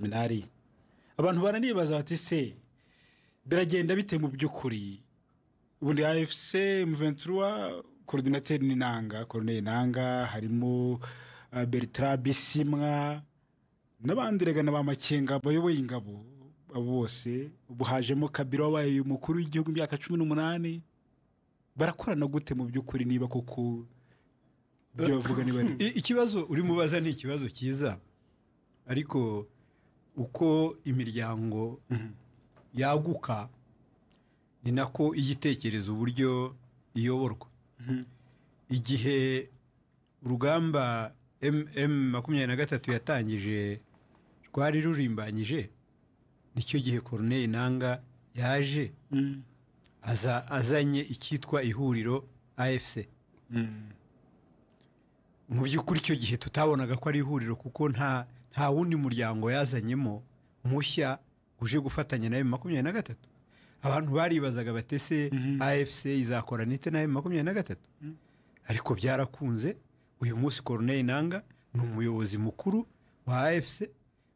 Terminal. Abantu baranibaza bati: "Se biragenda bite mu by'ukuri?" Ubundi AFC M23, coordinateur ni Nanga, Corneille Nanga, harimo Bertrand Bisimwa n'abandi, rega na ba Makenga bayoboye ingabo. Abo bose, ubu hajemo Kabila wabaye umukuru w'igihugu imyaka 18. Barakorana gute mu by'ukuri, niba koko ibyo bavuga niba ari Ikibazo urimo ubaza ni ikibazo cyiza, ariko uko imiryango yaguka ni nako ijya itekereza uburyo iyoborwa. Igihe urugamba M23 yatangije rwari rurimbanyije, nicyo gihe Corneille Nanga yaje, aza azanye icyitwa ihuriro AFC. Mu by'ukuri icyo gihe tutabonaga ko ari ihuriro, kuko nta wundi muryango yazanyemo mushya uje gufatanya na M23. Abantu baribazaga bati: "Ese AFC izakorana ite na M23?" Ariko byarakunze. Uyu munsi Corneille Nanga ni umuyobozi mukuru wa AFC.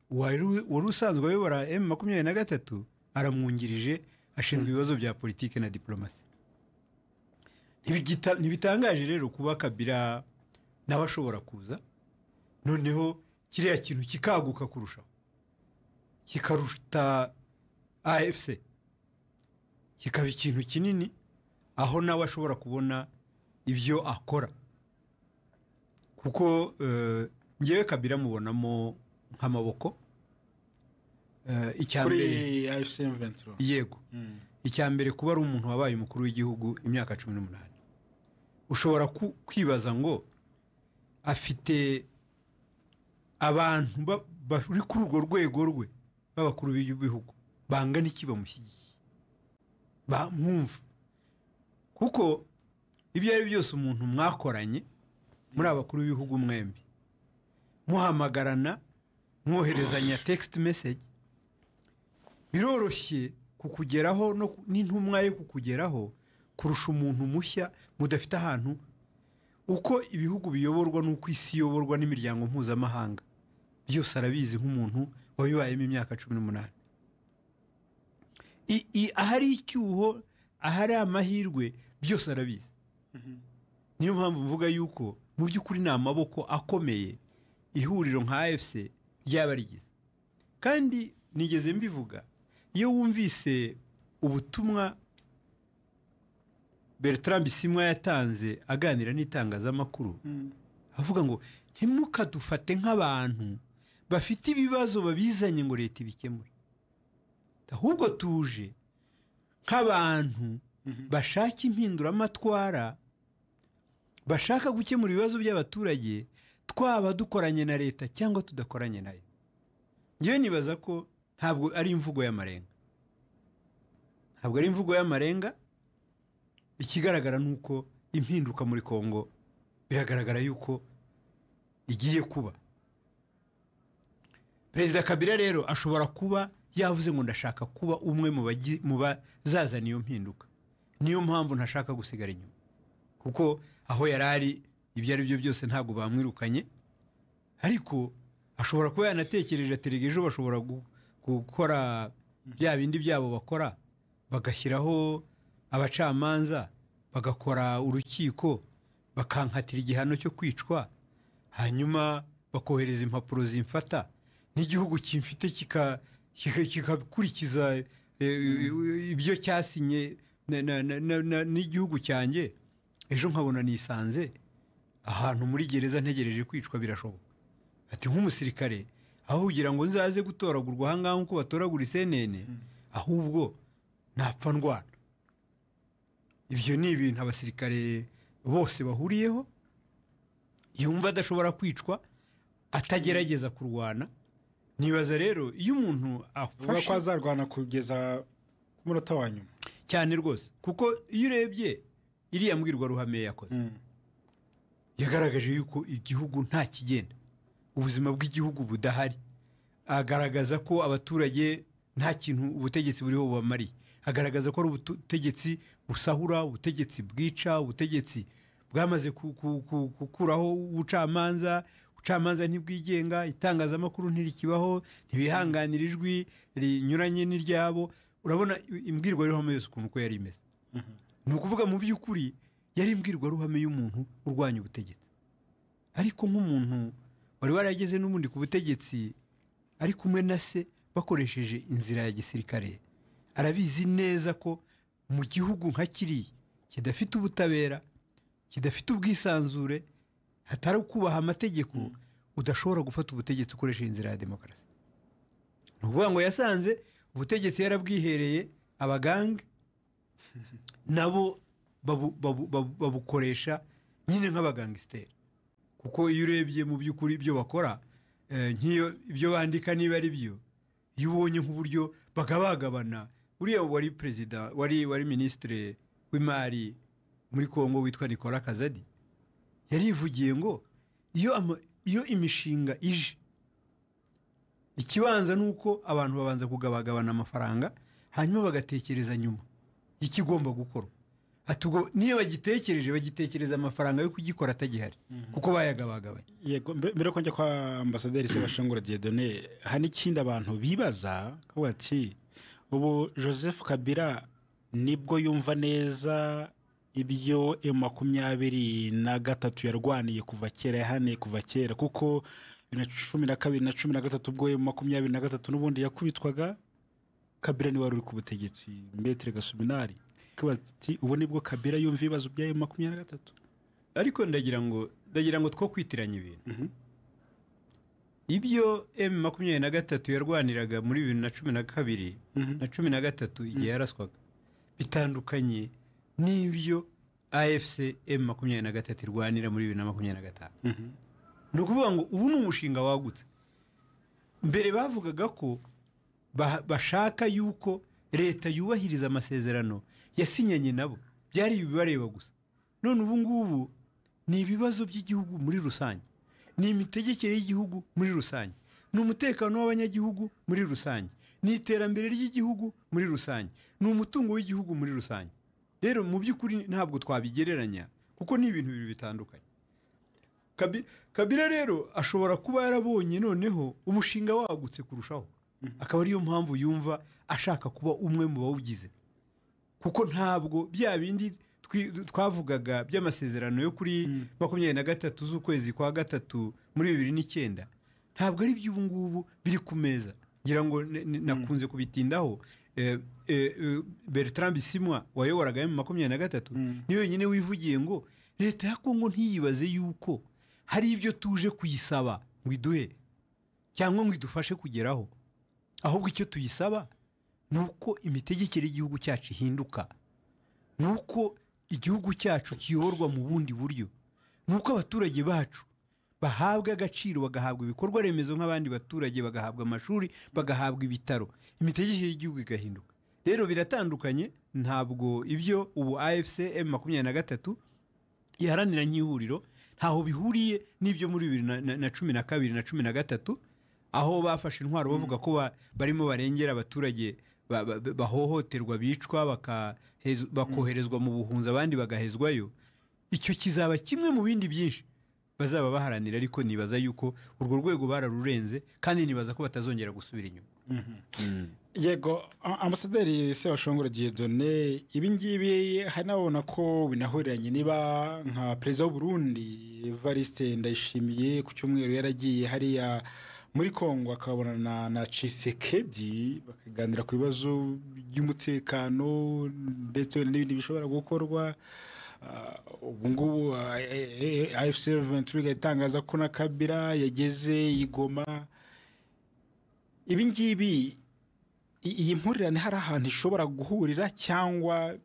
Wari usanzwe ayobora M23 aramwungirije, ashinzwe ibibazo bya politiki na diplomasi. Ntibitangaje rero kuba Kabila nawe ashobora kuza, noneho kiriya kintu kikaguka kurushaho, kikaruta AFC, kikaba ikintu kinini, aho nawe ashobora kubona ibyo akora, kuko ngewe Kabila mubonamo nk'amaboko. Icya mbere Kuri AFC M23? Yego. Icya mbere, kuba ari umuntu wabaye umukuru w'igihugu imyaka 18, ushobora kwibaza ngo afite abantu bari kuri urwo rwego rwe b'abakuru b'ibihugu bangana iki bamushyigikiye, bamwumva? Kuko ibyo ari byo byose, umuntu mwakoranye muri abakuru b'ibihugu mwembi, muhamagarana, mwoherezanya text message, biroroshye kukugeraho no n'intumwa ye kukugeraho kurusha umuntu mushya mudafite ahantu. Uko ibihugu biyoborwa n'uko isi iyoborwa n'imiryango mpuzamahanga, byose arabizi nk'umuntu wabibayemo imyaka 18. Ahari icyuho, ahari amahirwe, byose arabizi. Niyo mpamvu mvuga yuko mu by'ukuri ni amaboko akomeye ihuriro nka AFC ryaba rigize. Kandi nigeze mbivuga, iyo wumvise ubutumwa Bertrand Bisimwa yatanze aganira n'itangazamakuru, avuga ngo: "Ntimukadufate nk'abantu bafite ibibazo babizanye ngo leta ibikemure, ahubwo tuje nk'abantu bashaka impinduramatwara, bashaka gukemura ibibazo by'abaturage, twaba dukoranye na leta cyangwa tudakoranye nayo." Ngewe nibaza ko ntabwo ari imvugo y'amarenga, ntabwo ari imvugo y'amarenga. Ikigaragara ni uko impinduka muri Kongo biragaragara yuko igiye kuba. Perezida Kabila rero ashobora kuba yavuze ngo: "Ndashaka kuba umwe mu bazazana iyo mpinduka, niyo mpamvu ntashaka gusigara inyuma." Kuko aho yari ari, ibyo ari byo byose ntabwo bamwirukanye, ariko ashobora kuba yanatekereje ati: "Erega ejo bashobora gukora bya bindi byabo bakora, bagashyiraho abacamanza, bagakora urukiko, bakankatira igihano cyo kwicwa, hanyuma bakohereza impapuro zimfata, n'igihugu kimfite kikakurikiza ibyo cyasinye n'igihugu cyanjye, ejo nkabona nisanze ahantu muri gereza ntegereje kwicwa." Birashoboka. Ati: "Nk'umusirikare, aho kugira ngo nzaze gutoragurwa ahangaha nk'uko batoragura isenene, ahubwo napfa ndwana." Ibyo ni ibintu abasirikare bose bahuriyeho. Yumva adashobora kwicwa atagerageza kurwana. Nibaza rero iyo umuntu Uvuga ko afashe azarwana kugeza ku munota wa nyuma? Cyane rwose, kuko iyo urebye iriya mbwirwaruhame yakoze, yagaragaje yuko igihugu nta kigenda, ubuzima bw'igihugu budahari, agaragaza ko abaturage nta kintu ubutegetsi buriho bubamariye, agaragaza ko ari ubutegetsi busahura, ubutegetsi bwica, ubutegetsi bwamaze gukuraho ubucamanza. Ubucamanza ntibwigenga, itangazamakuru ntirikibaho, ntibihanganira ijwi rinyuranye n'iryabo. Urabona imbwirwaruhame yose ukuntu uko yari imeze. Ni ukuvuga mu by'ukuri yari imbwirwaruhame y'umuntu urwanya ubutegetsi, ariko nk'umuntu wari warageze n'ubundi ku butegetsi ari kumwe na se bakoresheje inzira ya gisirikare, arabizi neza ko mu gihugu nka kiriya kidafite ubutabera, kidafite ubwisanzure, hatari kubaha amategeko, udashobora gufata ubutegetsi ukoresheje inzira ya demokarasi. Ni ukuvuga ngo yasanze ubutegetsi yarabwihereye abaganga, nabo babukoresha nyine nk'abagangisiteri. Kuko iyo urebye mu by'ukuri ibyo bakora, nk'iyo ibyo bandika niba ari byo, iyo ubonye nk'uburyo bagabagabana, uriya wari perezida, wari minisitiri w'imari muri Kongo witwa Nicolas Kazadi, yarivugiye ngo iyo imishinga ije, ikibanza nuko abantu babanza kugabagabana amafaranga, hanyuma bagatekereza nyuma ikigomba gukorwa. Ati ubwo niyo bagitekereje, bagitekereza amafaranga yo kugikora atagihari, kuko bayagabagabanye. Yego, mbere ko njya kwa ambasaderi Sebashongore Dieudonné, hari n'ikindi abantu bibaza, kavuga ati ubu Joseph Kabila nibwo yumva neza ibyo M23 yarwaniye kuva kera, yahaniye kuva kera, kuko 2012 na 13 ubwo M23 n'ubundi yakubitwaga, Kabila ni wari uri ku butegetsi, Maître Gasuminari. Ati ubu nibwo Kabila yumva ibibazo bya M23. Ariko ndagira ngo two kwitiranya ibintu. Ibyo M23 yarwaniraga muri 2012 na 13 igihe yaraswaga bitandukanye n'ibyo AFC M23 irwanira muri 2025. Ni ukuvuga ngo ubu ni umushinga wagutse. Mbere bavugaga ko bashaka yuko leta yubahiriza amasezerano yasinyanye nabo, byari ibibareba gusa. None ubu ngubu ni ibibazo by'igihugu muri rusange, ni imitegekere y'igihugu muri rusange, ni umutekano w'abanyagihugu muri rusange, ni iterambere ry'igihugu muri rusange, ni umutungo w'igihugu muri rusange. Rero mu by'ukuri ntabwo twabigereranya, kuko ni ibintu bibiri bitandukanye. Kabila rero ashobora kuba yarabonye noneho umushinga wagutse kurushaho, akaba ariyo mpamvu yumva ashaka kuba umwe mu bawugize. Kuko ntabwo bya bindi twavugaga by'amasezerano yo kuri 23 z'ukwezi kwa 3 muri 2009 ntabwo ari by'ubu ngubu biri ku meza. Ngira ngo nakunze kubitindaho. Bertrand Bisimwa wayoboraga M23 ni wenyine wivugiye ngo leta ya Kongo ntiyibaze yuko hari ibyo tuje kuyisaba ngo iduhe cyangwa ngo idufashe kugeraho, ahubwo icyo tuyisaba nuko imitegekere y'igihugu cyacu ihinduka, nuko igihugu cyacu kiyoborwa mu bundi buryo, nuko abaturage bacu bahabwa agaciro, bagahabwa ibikorwa remezo nk'abandi baturage, bagahabwa amashuri, bagahabwa ibitaro, imitegekere y'igihugu igahinduka. Rero biratandukanye, ntabwo ibyo ubu AFC M23 iharanira nk'ihuriro ntaho bihuriye n'ibyo muri 2012 na 13, aho bafashe intwaro bavuga ko barimo barengera abaturage bahohoterwa, bicwa, bakoherezwa mu buhunzi, abandi bagahezwayo. Icyo kizaba kimwe mu bindi byinshi bazaba baharanira, ariko nibaza yuko urwo rwego bararurenze, kandi nibaza ko batazongera gusubira inyuma. Yego, ambasaderi Sebashongore Dieudonné, ibi ngibi hari nabona ko binahuriranye niba nka perezida w'u Burundi Evariste Ndayishimiye ku cyumweru yaragiye hariya muri Kongo akabonana na Tshisekedi, bakaganira ku bibazo by'umutekano ndetse n'ibindi bishobora gukorwa. Ubu ngubu AFC 23 itangaza ko na Kabila yageze i Goma. Ibi ngibi, iyi mpurirane hari ahantu ishobora guhurira, cyangwa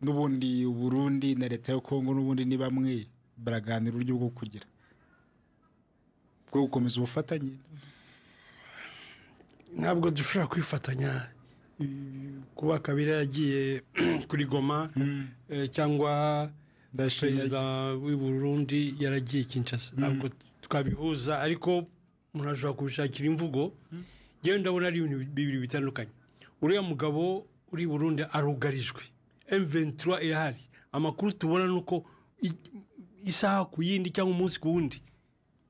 n'ubundi Burundi na leta ya Kongo n'ubundi ni bamwe baraganira uburyo bwo kugira bwo gukomeza ubufatanye? Ntabwo dushobora kwifatanya kuba Kabila yagiye kuri Goma cyangwa perezida w'u Burundi yaragiye Kinshasa, ntabwo twabihuza, ariko umuntu ashobora kubishakira imvugo. Njyewe ndabona ari ibintu bibiri bitandukanye. Uriya mugabo uri Burundi arugarijwe, M23 irahari, amakuru tubona nuko isaha ku yindi cyangwa umunsi ku wundi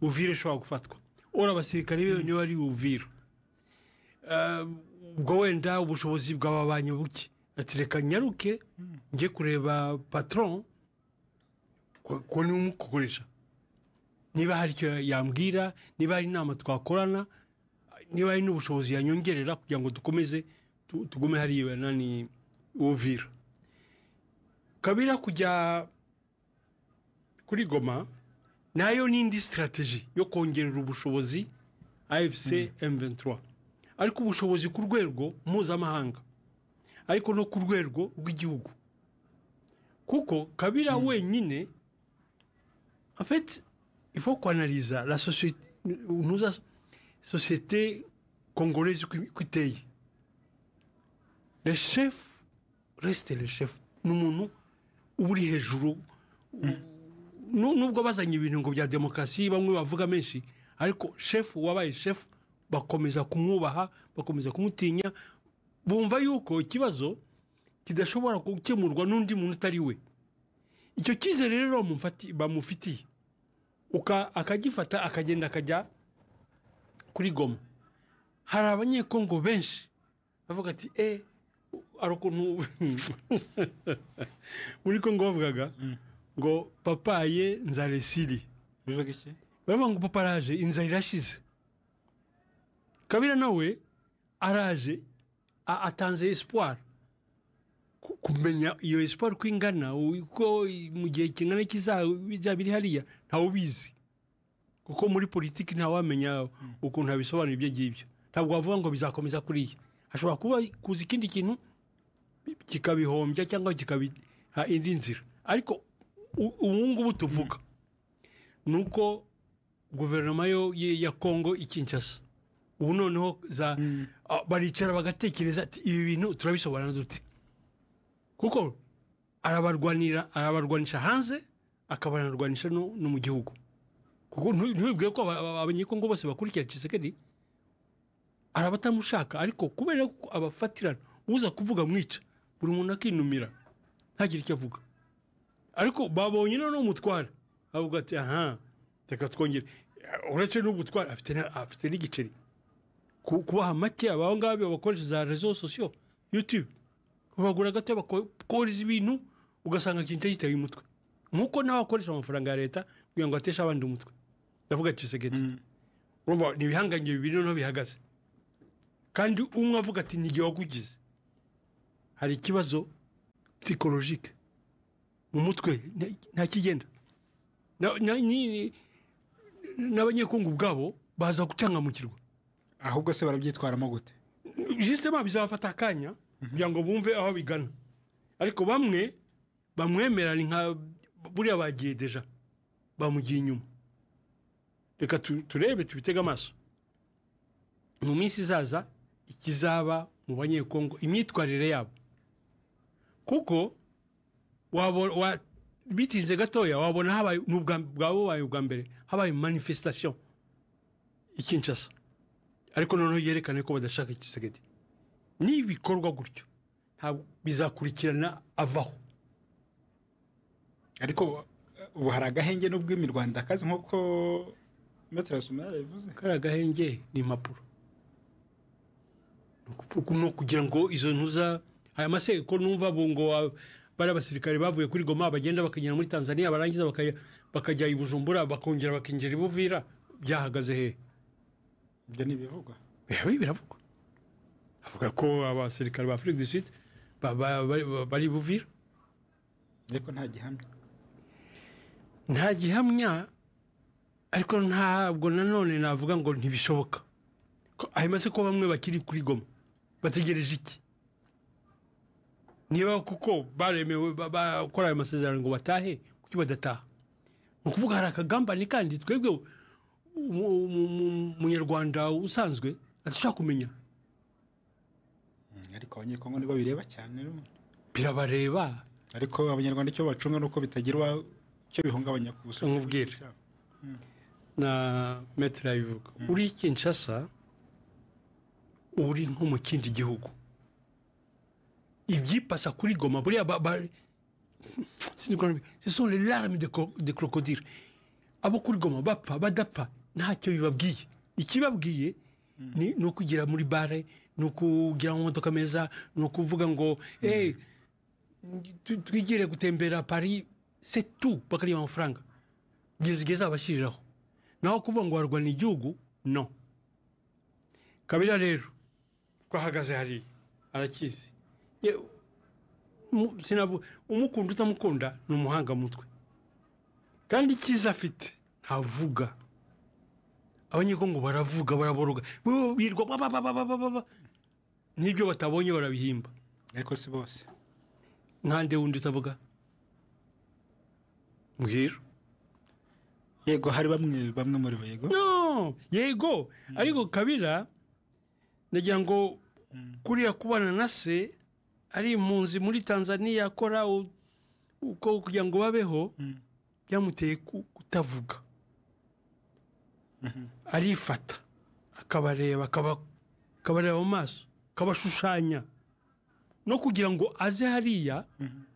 Uvira ishobora gufatwa. Ora abasirikare be niba ari Uvira, ubwo wenda ubushobozi bwababanye buke, ati reka nyaruke njye kureba patron ko ni umukoresha, niba hari icyo yambwira, niba hari inama twakorana, niba hari n'ubushobozi yanyongerera kugira ngo dukomeze tugume hariya nani Uvira. Kabila kujya kuri Goma nayo n'indi strategy yo kongerera ubushobozi AFC M23, ariko ubushobozi ku rwego mpuzamahanga, ariko no ku rwego rw'igihugu, kuko Kabila wenyine, en fait il faut qu'on analyse la société, nous société congolaise kwiteye. Les chefs restent les chefs, n'umuntu uba uri hejuru. Nubwo bazanye ibintu ngo bya demokarasi bamwe bavuga menshi, ariko chef wabaye chef bakomeza kumwubaha, bakomeza kumutinya, bumva yuko ikibazo kidashobora gukemurwa n'undi muntu utari we. Icyo cyizere rero bamufitiye, akagifata akagenda akajya kuri Goma. Hari Abanyekongo benshi bavuga ati ari ukuntu muri Kongo bavugaga ngo papaye nzaresiri. Bivuga iki? Baravuga ngo papa araje, inzara irashize. Kabila nawe araje, atanze espoir. Kumenya iyo espoir uko ingana, uko mu gihe kingana kizaba biri hariya ntawe ubizi, kuko muri politiki ntawamenya ukuntu abisobanura ibyo ngibyo. Ntabwo wavuga ngo bizakomeza kuriya, hashobora kuba kuza ikindi kintu kikabihombya cyangwa kikabiha indi nzira. Ariko ubu ngubu tuvuga nuko guverinoma yo ya Kongo i Kinshasa ubu noneho baricara bagatekereza ati ibi bintu turabisobanura dute, kuko arabarwanira, arabarwanisha hanze, akabanarwanisha no mu gihugu. Kuko ntibibwiye ko Abanyekongo bose bakurikira Tshisekedi, arabatamushaka, ariko kubera ko abafatirana uza kuvuga mwica, buri muntu akinumira ntagire icyo avuga. Ariko babonye noneho umutware bavuga ati aha reka twongere. Uretse n'ubutware afite n'igiceri, kubaha make abo ngabo bakoresha za réseaux sociaux, YouTube, bagura gato bakohereza ibintu, ugasanga ikintu giteye umutwe, nkuko nawe akoresha amafaranga ya leta kugira ngo ateshe abandi umutwe. Ndavuga Tshisekedi. Urumva ni ibihangange bibiri noneho bihagaze, kandi umwe avuga ati ni igihe wagugize. Hari ikibazo psychologique mu mutwe, nta kigenda. N'Abanyekongo ubwabo baza gucangamukirwa. Ahubwo se barabyitwaramo gute? Justement bizabafata akanya kugira ngo bumve aho bigana. Ariko bamwe bamwemera ni nka buriya bagiye deja, bamugiye inyuma. Reka turebe tubitege amaso mu minsi izaza ikizaba mu Banyekongo, imyitwarire yabo, kuko bitinze gatoya wabona habaye bwabaye ubwa mbere habaye manifestation i Kinshasa, ariko noneho yerekane ko badashaka Tshisekedi. Nibikorwa gutyo ntabwo bizakurikirana avaho. Ariko ubu hari agahenge n'ubwo imirwanda kazi nkuko Maître Asumara yabivuze. Kari agahenge ni impapuro, no kugira ngo izo ntuza aya maseko numva bungo bari abasirikare bavuye kuri Goma bagenda bakagera muri Tanzania, barangiza bakajya i Bujumbura, bakongera bakinjira i Buvira, byahagaze he? Ibyo ni ibivugwa. Biravugwa. Avuga ko abasirikare ba Afrique du Sud bari Buvira, ariko nta gihamya. Nta gihamya, ariko ntabwo nanone navuga ngo ntibishoboka. Ayo maseko bamwe bakiri kuri Goma bategereje iki? Niba kuko baremewe bakora ayo masezerano ngo batahe, kuki badataha? Ni ukuvuga hari akagambane kandi twebwe Umunyarwanda usanzwe adashaka kumenya. Ariko Abanyekongo nibo bireba cyane, birabareba. Ariko Abanyarwanda icyo bacunga nuko bitagira icyo bihungabanya ku buso. Nkubwire na Maître yabivuga, uri Kinshasa uri nko mu kindi gihugu, ibyipasa kuri Goma buriya ce sont les larmes de crocodile. Abo kuri Goma bapfa badapfa ntacyo bibabwiye. Ikibabwiye ni ukugira muri bare, ni ukugira amamodoka meza, ni ukuvuga ngo hey, twigire gutembera Paris, c'est tout, bakareba amafaranga kugeza igihe azabashyiriraho. Naho kuvuga ngo warwana igihugu, no. Kabila rero ko ahagaze hariya arakizi. Sinavuga umukunda utamukunda, ni umuhanga mutwe, kandi icyiza afite ntavuga. Abanyekongo baravuga, baraboroga, bo birwa ba ba ba ba ba ba ba. N'ibyo batabonye barabihimba. Ariko si bose. Nkande wundi utavuga? Mbwira. Yego, hari bamwe muri bo, yego. No, yego, ariko Kabila nagira ngo kuriya kubana na se ari impunzi muri Tanzania akora uko kugira ngo babeho, byamuteye kutavuga. Arifata akabareba, akabareba mu maso, akabashushanya, no kugira ngo aze hariya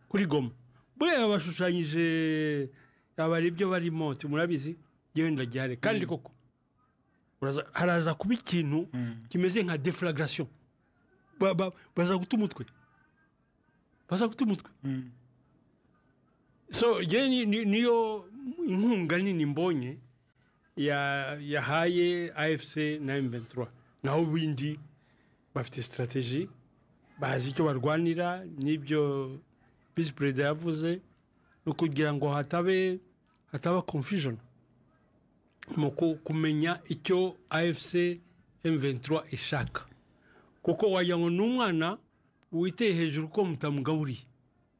kuri Goma. Buriya yabashushanyije, yabara ibyo barimo, ati murabizi yewe ndagihari. Kandi koko haraza kuba ikintu kimeze nka déflagration. Baza guta umutwe, baza guta umutwe. So niyo inkunga nini mbonye yahaye AFC na M23. Naho bindi bafite stratégie, bazi icyo barwanira, n'ibyo vice perezida yavuze, no kugira ngo hataba confusion mu kumenya icyo AFC M23 ishaka, kuko wagira ngo ni umwana witeye hejuru ko mutamugaburiye.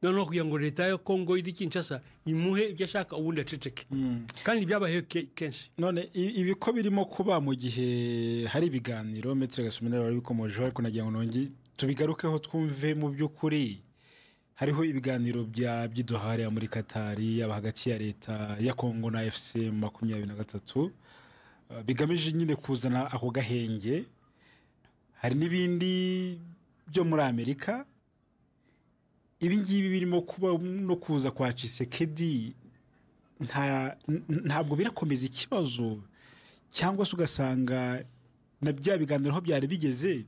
Noneho kugira ngo leta ya Kongo iri Kinshasa imuhe ibyo ashaka, ubundi aceceke. Kandi byabayeho kenshi. None ibi ko birimo kuba mu gihe hari ibiganiro, Maître Gasominari wari bikomojeho, ariko nagira ngo nongere tubigarukeho twumve. Mu by'ukuri hariho ibiganiro bya by'i Doha hariya muri Katari, yaba hagati ya leta ya Kongo na AFC 23, bigamije nyine kuzana ako gahenge. Hari n'ibindi byo muri Amerika. Ibi ngibi birimo kuba no kuza kwa Tshisekedi ntabwo birakomeza ikibazo, cyangwa se ugasanga na bya biganiro aho byari bigeze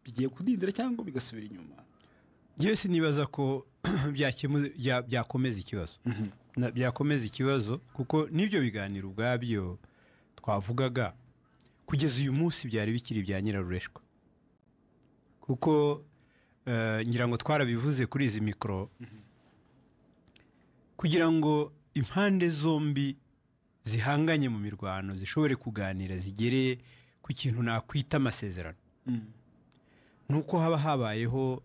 bigiye kudindira cyangwa bigasubira inyuma? Njyewe sinibaza ko byakomeza ikibazo. Byakomeza ikibazo, kuko n'ibyo biganiro ubwabyo twavugaga kugeza uyu munsi byari bikiri ibya nyirarureshwa, kuko ngira ngo twarabivuze kuri izi mikoro, kugira ngo impande zombi zihanganye mu mirwano zishobore kuganira zigere ku kintu nakwita amasezerano, nuko haba habayeho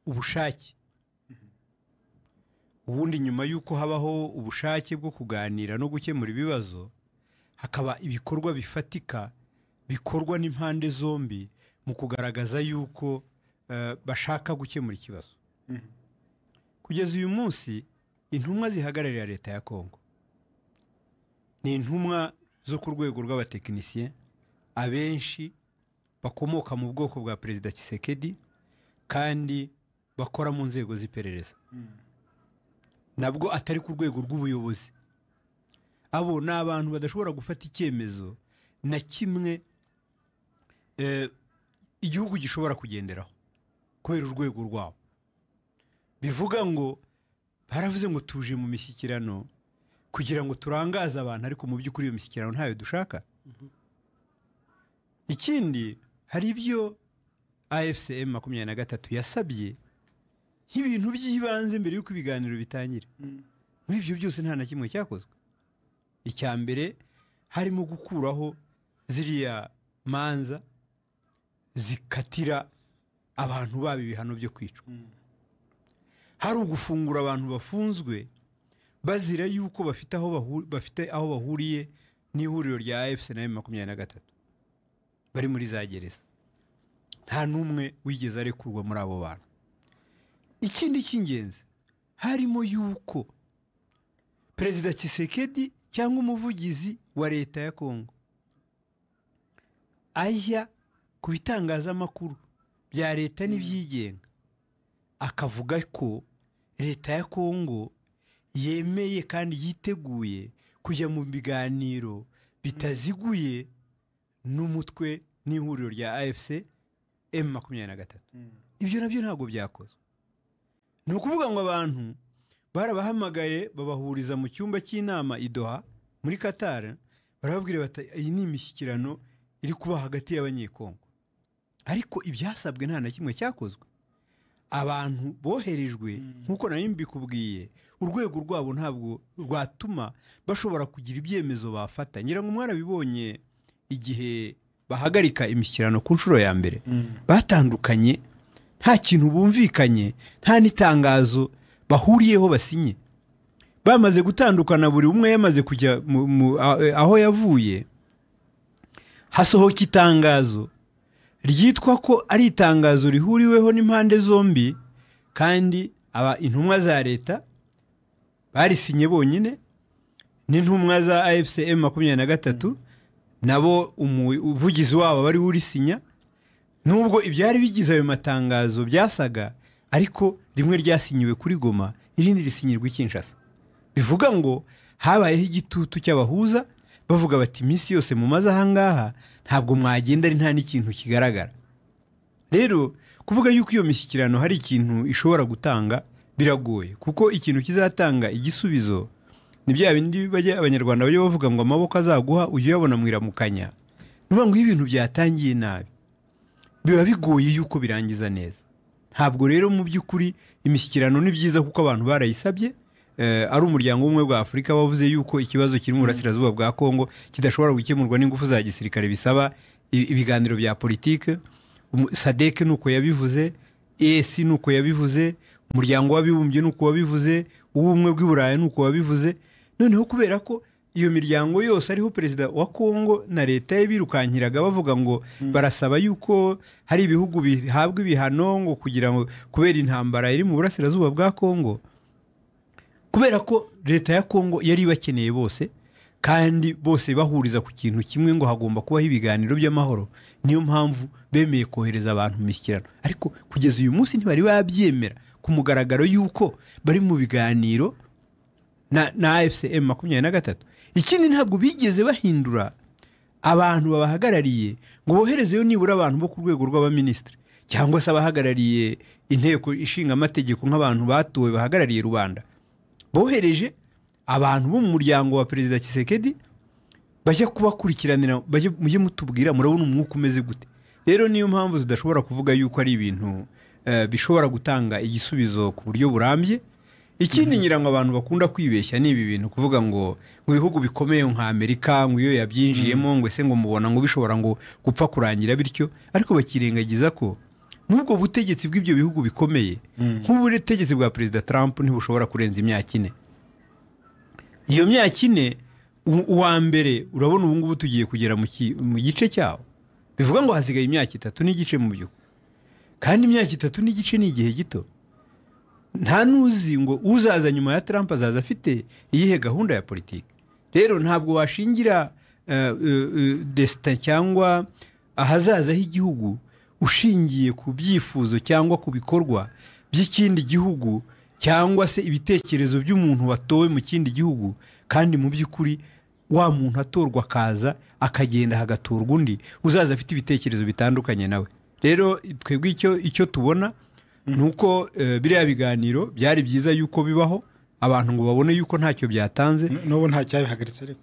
ubushake. Ubundi nyuma y'uko habaho ubushake bwo kuganira no gukemura ibibazo, hakaba ibikorwa bifatika bikorwa n'impande zombi mu kugaragaza yuko bashaka gukemura ikibazo. Kugeza uyu munsi intumwa zihagararira leta ya Kongo ni intumwa zo ku rwego rw'abatekinisiye, abenshi bakomoka mu bwoko bwa Perezida Tshisekedi kandi bakora mu nzego z'iperereza, nabwo atari ku rwego rw'ubuyobozi. Abo ni abantu badashobora gufata icyemezo na kimwe igihugu gishobora kugenderaho kubera urwego rwabo. Bivuga ngo baravuze ngo tuje mu mishyikirano kugira ngo turangaze abantu, ariko mu by'ukuri iyo mishyikirano ntayo dushaka. Ikindi, hari ibyo AFC M23 yasabye nk'ibintu by'ibanze mbere y'uko ibiganiro bitangira. Muri ibyo byose nta na kimwe cyakozwe. Icya mbere harimo gukuraho ziriya manza zikatira abantu baba ibihano byo kwicwa. Hari ugufungura abantu bafunzwe bazira yuko bafite aho bahuriye n'ihuriro rya AFC na M23 bari muri za gereza. Nta n'umwe wigeze arekurwa muri abo bantu. Ikindi cy'ingenzi harimo yuko Perezida Tshisekedi cyangwa umuvugizi wa leta ya Kongo ajya ku bitangazamakuru bya leta n'ibyigenga akavuga ko leta ya Kongo yemeye kandi yiteguye kujya mu biganiro bitaziguye n'umutwe n'ihuriro rya AFC M23. Ibyo nabyo ntabwo byakozwe. Ni ukuvuga ngo abantu barabahamagaye babahuriza mu cyumba cy'inama i Doha muri Qatar, barababwira bati iyi ni imishyikirano iri kuba hagati y'Abanyekongo, ariko ibyasabwe nta na kimwe cyakozwe. Abantu boherejwe nk'uko nari mbikubwiye, urwego rwabo ntabwo rwatuma bashobora kugira ibyemezo bafata. Ngira ngo mwarabibonye igihe bahagarika imishyikirano ku nshuro ya mbere, batandukanye nta kintu bumvikanye, nta n'itangazo bahuriyeho basinye. Bamaze gutandukana, buri umwe yamaze kujya aho yavuye, hasohoka itangazo ryitwa ko ari itangazo rihuriweho n'impande zombi, kandi aba intumwa za leta barisinye bonyine n'intumwa za AFC M23 nabo umuvugizi wabo bari urisinya. Nubwo ibyari bigize ayo matangazo byasaga, ariko rimwe ryasinyiwe kuri Goma, irindi risinyirwa i Kinshasa. Bivuga ngo habayeho igitutu cy'abahuza, bavuga bati iminsi yose mumaze ahangaha ntabwo mwagenda ari nta n'ikintu kigaragara. Rero kuvuga yuko iyo mishyikirano hari ikintu ishobora gutanga biragoye, kuko ikintu kizatanga igisubizo ni bya bindi bajya Abanyarwanda bajya bavuga ngo amaboko azaguha ujye uyabona mu iramukanya. Ni ukuvuga ngo iyo ibintu byatangiye nabi biba bigoye yuko birangiza neza. Ntabwo rero mu by'ukuri imishyikirano ni byiza kuko abantu barayisabye. Ari umuryango w'ubumwe bwa Afurika wavuze yuko ikibazo kiri mu burasirazuba bwa Kongo kidashobora gukemurwa n'ingufu za gisirikare, bisaba ibiganiro bya politike. SADC nuko yabivuze, EAC nuko yabivuze, umuryango w'abibumbye nuko wabivuze, uw'ubumwe bw'i Burayi nuko wabivuze. Noneho kubera ko iyo miryango yose ariho perezida wa Kongo na leta ye birukankiraga bavuga ngo barasaba yuko hari ibihugu bihabwa ibihano ngo kugira ngo kubera intambara iri mu burasirazuba bwa Kongo, kubera ko leta ya Kongo yari ibakeneye bose kandi bose bahuriza ku kintu kimwe ngo hagomba kubaho ibiganiro by'amahoro, niyo mpamvu bemeye kohereza abantu mu mishyikirano. Ariko kugeza uyu munsi ntibari babyemera ku mugaragaro yuko bari mu biganiro na AFC M23. Ikindi ntabwo bigeze bahindura abantu babahagarariye ngo boherezeyo nibura abantu bo ku rwego rw'abaminisitiri cyangwa se abahagarariye inteko ishinga amategeko nk'abantu batowe bahagarariye rubanda. Bohereje abantu bo mu muryango wa Perezida Tshisekedi bajya kubakurikiranira, bajye mujye mutubwira murabona umwuka umeze gute. Rero niyo mpamvu tudashobora kuvuga yuko ari ibintu bishobora gutanga igisubizo ku buryo burambye. Ikindi ngira ngo abantu bakunda kwibeshya ni ibi bintu kuvuga ngo mu bihugu bikomeye nka Amerika ngo iyo yabyinjiyemo ngo ese ngo mubona ngo bishobora ngo gupfa kurangira bityo, ariko bakirengagiza ko n'ubwo butegetsi bw'ibyo bihugu bikomeye nk'ubutegetsi bwa Perezida Trump ntibushobora kurenza imyaka 4. Iyo myaka 4 uwa mbere urabona ubu ngubu tugiye kugera mu gice cyawo, bivuga ngo hasigaye imyaka 3.5 mu by'ukuri, kandi imyaka 3.5 ni igihe gito. Nta nuzi ngo uzaza nyuma ya Trump azaza afite iyihe gahunda ya politiki. Rero ntabwo washingira destin cyangwa ahazaza h'igihugu ushingiye ku byifuzo cyangwa ku bikorwa by'ikindi gihugu cyangwa se ibitekerezo by'umuntu watowe mu kindi gihugu, kandi mu by'ukuri wa muntu atorwa akaza akagenda hagatorwa undi uzaza afite ibitekerezo bitandukanye nawe. Rero twebwe icyo tubona nuko biriya biganiro byari byiza yuko bibaho abantu ngo babone yuko ntacyo byatanze. N'ubu ntacyabihagaritse ariko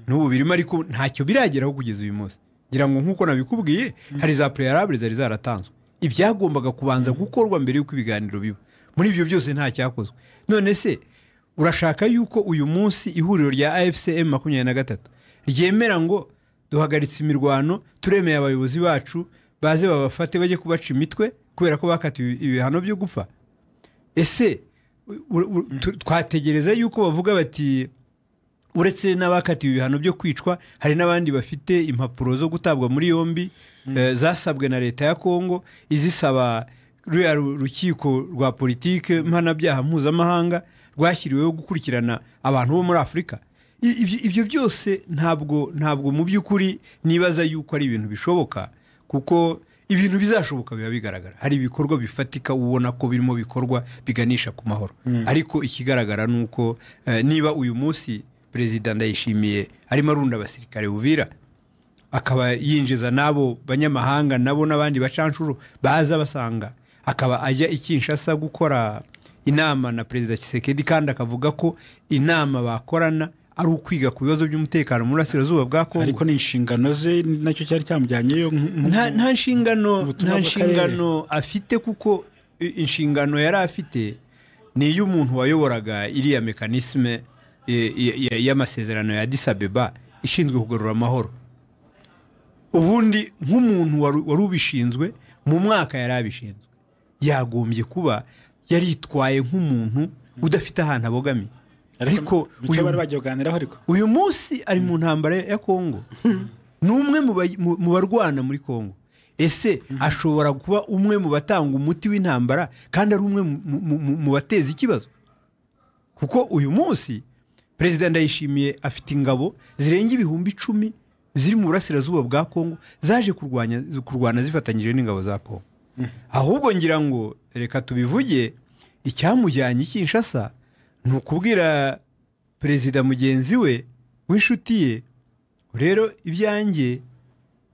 n'ubu birimo ariko ntacyo birageraho kugeza uyu munsi. Ngira ngo nkuko nabikubwiye hari za préalable zari zaratanzwe, ibyagombaga kubanza gukorwa mbere yuko ibiganiro biba. Muri ibyo byose ntacyakozwe. None se urashaka yuko uyu munsi ihuriro rya AFC M23 ryemera ngo duhagaritse imirwano, turemeye abayobozi bacu baze babafate bajye kubaca imitwe kubera ko bakatiwe ibihano byo gupfa? Ese twategereza yuko bavuga bati uretse n'abakatiwe ibihano byo kwicwa hari n'abandi bafite impapuro zo gutabwa muri yombi zasabwe na leta ya Kongo, izisaba ruriya rukiko rwa politike mpanabyaha mpuzamahanga rwashyiriweho gukurikirana abantu bo muri Afurika. Ibyo byose ntabwo mu by'ukuri nibaza yuko ari ibintu bishoboka, kuko ibintu bizashoboka biba bigaragara, hari ibikorwa bifatika ubona ko birimo bikorwa biganisha ku mahoro. Ariko ikigaragara ni uko niba uyu munsi Perezida Ndayishimiye arimo arunda abasirikare Uvira, akaba yinjiza n'abo banyamahanga nabo n'abandi bacanshuro baza basanga, akaba ajya i Kinshasa gukora inama na Perezida Tshisekedi, kandi akavuga ko inama bakorana ari ukwiga ku bibazo by'umutekano mu burasirazuba bwa Kongo. Ariko ni inshingano ze, nacyo cyari cyamujyanyeyo. Nta nshingano afite, kuko inshingano yari afite ni iy'umuntu wayoboraga iriya mécanisme y'amasezerano ya Addis Abeba ishinzwe kugarura amahoro. Ubundi nk'umuntu wari ubishinzwe mu mwaka yari abishinzwe, yagombye kuba yaritwaye nk'umuntu udafite ahantu abogamiye. Ariko uyu munsi ari mu ntambara ya Kongo, ni umwe mu barwana muri Kongo. Ese ashobora kuba umwe mu batanga umuti w'intambara kandi ari umwe mu bateza ikibazo? Kuko uyu munsi Perezida Ndayishimiye afite ingabo zirenga 10,000 ziri mu burasirazuba bwa Kongo, zaje kurwana zifatanyije n'ingabo za Kongo. Ahubwo ngira ngo reka tubivuge, icyamujyanye Kinshasa ni ukubwira perezida mugenzi we w'inshuti ye, rero ibyanjye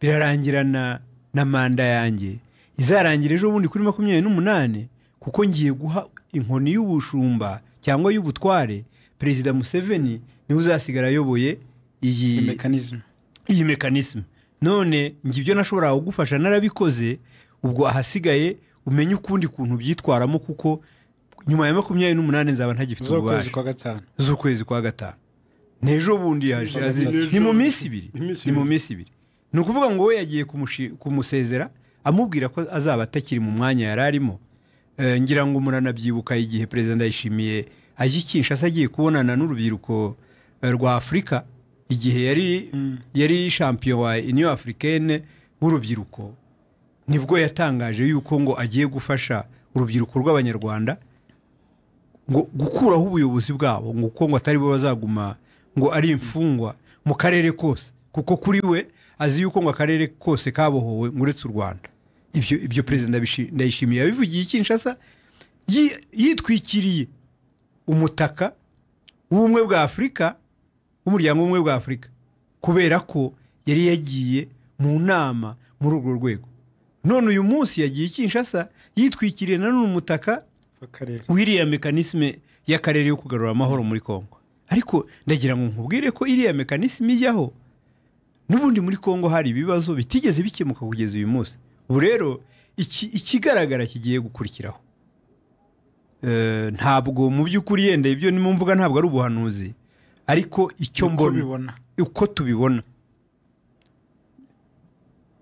birarangirana na manda yanjye izarangira ejo bundi kuri 28, kuko ngiye guha inkoni y'ubushumba cyangwa y'ubutware Perezida Museveni, niwe uzasigara ayoboye iyi mécanisme. None njye ibyo nashobora kugufasha narabikoze, ubwo ahasigaye umenye ukundi kuntu byitwaramo, kuko nyuma ya 28 nzaba ntagifite ububasha. Z'ukwezi kwa gatanu n'ejo bundi yaje, ni mu minsi ibiri, ni mu minsi ibiri. Ni ukuvuga ngo we yagiye kumusezera amubwira ko azaba atakiri mu mwanya yari arimo. Ngira ngo muranabyibuka igihe Perezida Ndayishimiye ajya i Kinshasa agiye kubonana n'urubyiruko rwa Afurika, igihe yari champion wa Union Africaine w'urubyiruko, nibwo yatangaje yuko ngo agiye gufasha urubyiruko rw'Abanyarwanda ngo gukuraho ubuyobozi bwabo, ngo kuko ngo atari bo bazaguma ngo ari imfungwa mu karere kose, kuko kuri we azi yuko ngo akarere kose kabohowe uretse u Rwanda. Ibyo Perezida Ndayishimiye yabivugiye i Kinshasa yitwikiriye umutaka w'ubumwe bwa Afurika, w'umuryango w'ubumwe bwa Afurika, kubera ko yari yagiye mu nama muri urwo rwego. None uyu munsi yagiye i Kinshasa yitwikiriye nanone umutaka w'iriya mécanisme y'akarere yo kugarura amahoro muri Kongo. Ariko ndagira ngo nkubwire ko iriya mécanisme ijyaho n'ubundi muri Kongo hari ibibazo bitigeze bikemuka kugeza uyu munsi. Ubu rero ikigaragara kigiye gukurikiraho, ntabwo mu by'ukuri yenda ibyo ni mvuga ntabwo ari ubuhanuzi, ariko icyo mbona uko tubibona,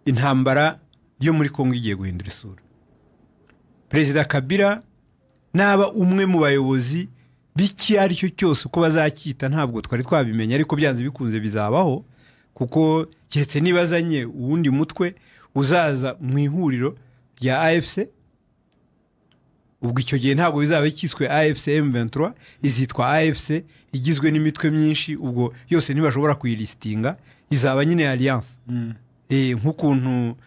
intambara yo muri Kongo igiye guhindura isura. Perezida Kabila naba umwe mu bayobozi b'iki ari cyo cyose uko bazacyita ntabwo twari twabimenya, ariko byanze bikunze bizabaho, kuko keretse nibazanye uwundi mutwe uzaza mu ihuriro rya AFC, ubwo icyo gihe ntabwo bizaba cyiswe AFC M23, izitwa AFC igizwe n'imitwe myinshi, ubwo yose ntibashobora kuyilistinga, izaba nyine alliance. Nk'ukuntu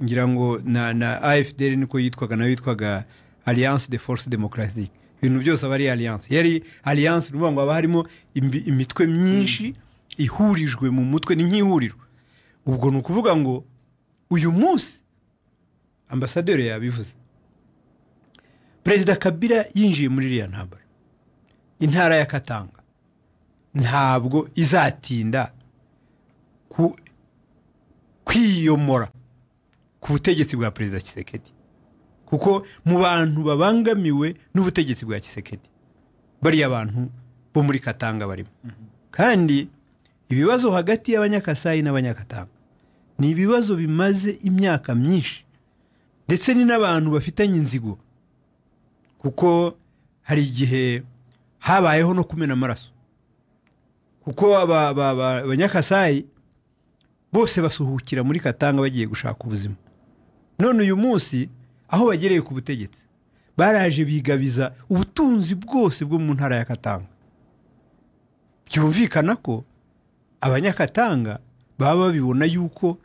ngira ngo na AFDL niko yitwaga, nayo yitwaga Alliance des Forces Démocratiques. Ibintu byose aba ari alliance, yari alliance ni ngo haba harimo imitwe myinshi ihurijwe mu mutwe, ni nk'ihuriro. Ubwo ni ukuvuga ngo uyu munsi ambasaderi yabivuze, Perezida Kabila yinjiye muri iriya ntambara, intara ya Katanga ntabwo izatinda kwiyomora ku butegetsi bwa Perezida Tshisekedi, kuko mu bantu babangamiwe n'ubutegetsi bwa Tshisekedi bariya abantu bo muri Katanga barimo. Kandi ibibazo hagati y'Abanyakasayi n'Abanyakatanga ni ibibazo bimaze imyaka myinshi, ndetse ni n'abantu bafitanye inzigo, kuko hari igihe habayeho no kumena amaraso, kuko Abanyakasayi bose basuhukira muri Katanga bagiye gushaka ubuzima. None uyu munsi aho bagereye ku butegetsi baraje bigabiza ubutunzi bwose bwo mu ntara ya Katanga. Byumvikana ko Abanyakatanga baba babibona yuko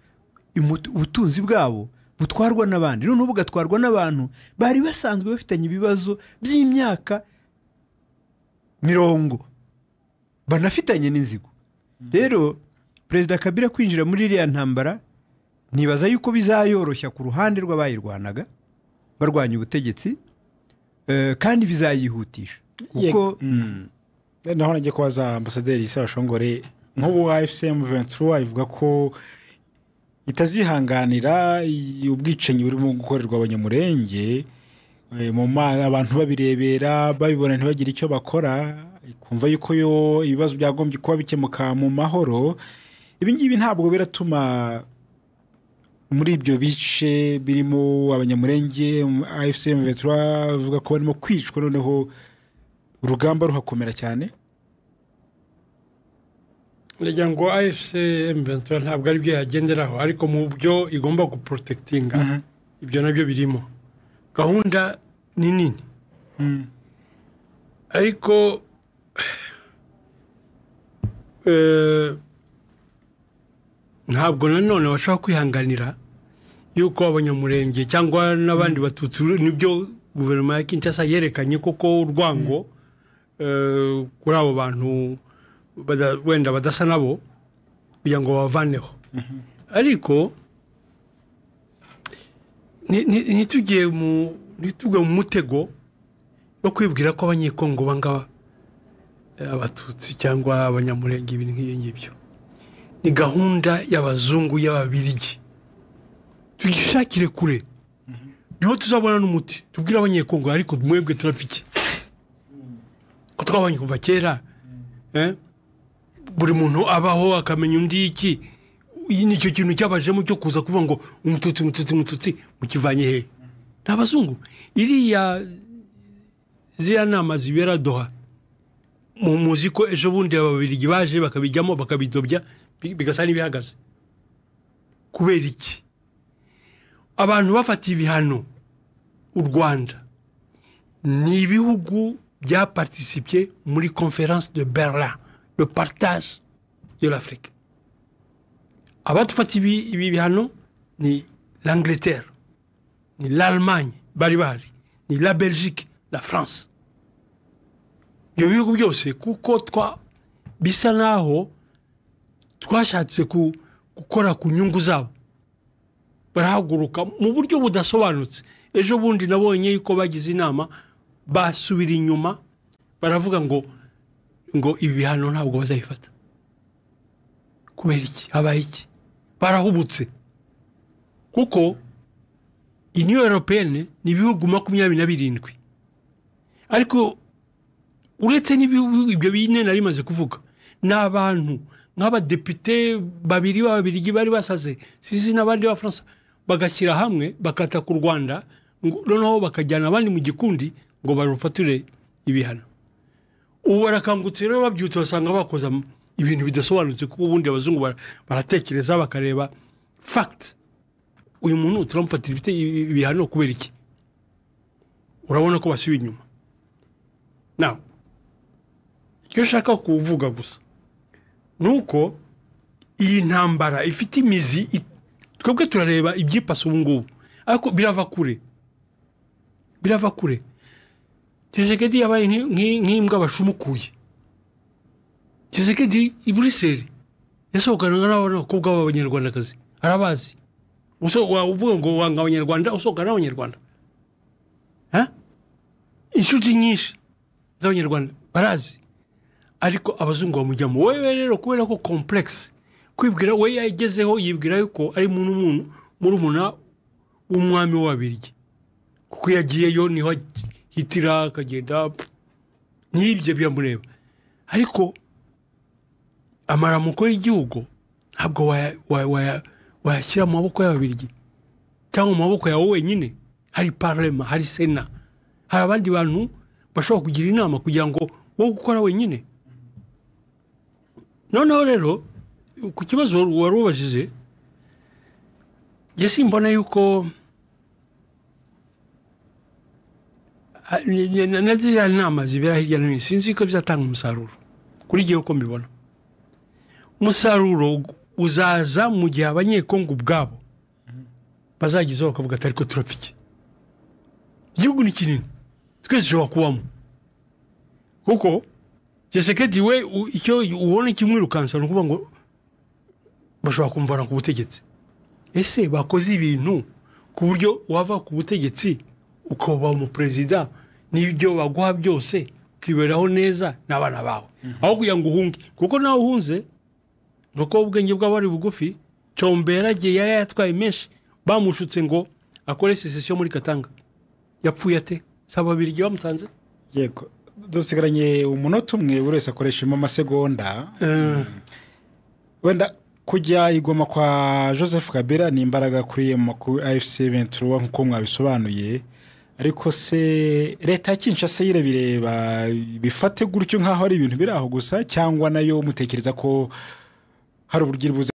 ubutunzi bwabo Butwarwa n'abandi, noneho bugatwarwa n'abantu bari basanzwe bafitanye ibibazo by'imyaka mirongo, banafitanye n'inzigo. Rero Perezida Kabila kwinjira muri iriya ntambara, nibaza yuko bizayoroshya ku ruhande rw'abayirwanaga barwanya ubutegetsi, kandi bizayihutisha kuko Naho nagiye kubaza Ambasaderi Sebashongore, nk'ubu AFC M23 ivuga ko itazihanganira ubwicanyi burimo gukorerwa Abanyamurenge, mu abantu babirebera, babibona, ntibagire icyo bakora, ikumva yuko yo ibibazo byagombye kuba bikemuka mu mahoro. Ibi ngibi ntabwo biratuma muri ibyo bice birimo Abanyamurenge, AFC M23 bavuga ko barimo kwicwa, noneho urugamba ruhakomera cyane? Ndagira ngo AFC M23 ntabwo ari byo yagenderaho, ariko mu byo igomba guprotectinga ibyo nabyo birimo. Gahunda ni nini, ariko ntabwo nanone bashobora kwihanganira yuko Abanyamurenge cyangwa n'abandi Batutsi, nibyo guverinoma ya Kinshasa yerekanye koko urwango kuri abo bantu wenda badasa nabo, kugira ngo babavaneho. Ariko ntitugiye mu ntitugwe mu mutego wo kwibwira ko Abanyekongo banga Abatutsi cyangwa Abanyamurenge, ibintu nk'ibyo ngibyo. Ni gahunda y'abazungu, y'Ababirigi. Tugishakire kure, niho tuzabona n'umuti. Tubwire Abanyekongo: "Ariko mwebwe turapfa iki ko twabonye kuva kera, buri muntu abaho akamenya undi iki?" Iyi ni icyo kintu cyabajemo cyo kuza kuvuga ngo Umututsi, Umututsi, Umututsi, mukivanye hehe? Ni abazungu. Iriya ziriya nama zibera Doha, muzi ko ejo bundi Ababirigi baje bakabijyamo, bakabidobya, bigasa n'ibihagaze. Kubera iki? Abantu bafatiye ibihano u Rwanda ni ibihugu byaparticipye muri Conférence de Berlin, le partage de l'Afrique. Abadufatiye ibi bihano ni l'Angleterre, ni l'Allemagne bari bahari, ni la Belgique, la France, ibyo bihugu byose, kuko twa bisa naho twashatse gukora ku nyungu zabo, barahaguruka mu buryo budasobanutse. Ejo bundi nabonye yuko bagize inama, basubira inyuma, baravuga ngo ibi bihano ntabwo bazabifata. Kubera iki? Habaye iki? Barahubutse, kuko Union européenne ni ibihugu 27, ariko uretse n'ibihugu ibyo bine nari maze kuvuga, ni abantu nk'abadepite babiri b'Ababirigi bari basaze, sinzi n'abandi b'Abafaransa, bagashyira hamwe bakata ku Rwanda, noneho bakajyana abandi mu gikundi ngo barufatire ibihano. Ubu barakangutse rero, babyutse basanga bakoze ibintu bidasobanutse, kuko ubundi abazungu baratekereza, bakareba fact: uyu muntu turamufatira ibihano kubera iki? Urabona ko basubiye inyuma. Now, icyo nshaka kuvuga gusa ni uko iyi ntambara ifite imizi. Twebwe turareba ibyipasa ubu ngubu, ariko birava kure, birava kure. Tshisekedi yabaye nk'imbwa bashumukuye. Tshisekedi i Buruseli yasohokanaga n'abakobwa b'Abanyarwandakazi, arabazi. Uvuga ngo wanga Abanyarwanda, usohokana n'Abanyarwanda. Ha? Inshuti nyinshi z'Abanyarwanda barazi, ariko abazungu bamujyamo. Wewe rero, kubera ko complexe, kwibwira we yagezeho, yibwira yuko ari muntu murumuna w'umwami w'Ababirigi, kuko yagiyeyo niho hitira akagenda, n'ibyo biramureba. Ariko amaramuko y'igihugu ntabwo wayashyira mu maboko y'Ababirigi cyangwa mu maboko yawe wenyine. Hari parlement, hari sena, hari abandi bantu bashobora kugira inama kugira ngo wowe gukora wenyine. Noneho rero ku kibazo wari ubajije, njye simbona yuko na ziriya nama zibera hirya no hino, sinzi ko bizatanga umusaruro. Kuri jyewe uko mbibona, umusaruro uzaza mu gihe Abanyekongo ubwabo Bazagezeho bakavuga ati ariko turapfa iki? Igihugu ni kinini, twese dushobora kubamo. Kuko Tshisekedi we icyo ubona kimwirukansa ni ukuvuga ngo bashobora kumvana ku butegetsi. Ese bakoze ibintu ku buryo wava ku butegetsi ukaba umuperezida n'ibyo baguha byose, ukiberaho neza n'abana bawe, aho kugira ngo uhunge? Kuko nawe uhunze, nuko ubwenge bw'abari bugufi. Tshombe yaragiye, yari yatwaye menshi, bamushutse ngo akore sécession muri Katanga. Yapfuye ate? Si Ababirigi bamutanze? Yego, dusigaranye umunota umwe, buri wese akoreshemo amasegonda. Wenda kujya i Goma kwa Joseph Kabila ni imbaraga kuri AFC 23 nk'uko mwabisobanuye, ariko se leta ya Kinshasa yirabireba bifate gutyo nk'aho ari ibintu biri aho gusa, cyangwa nayo mutekereza ko hari uburyo iri buze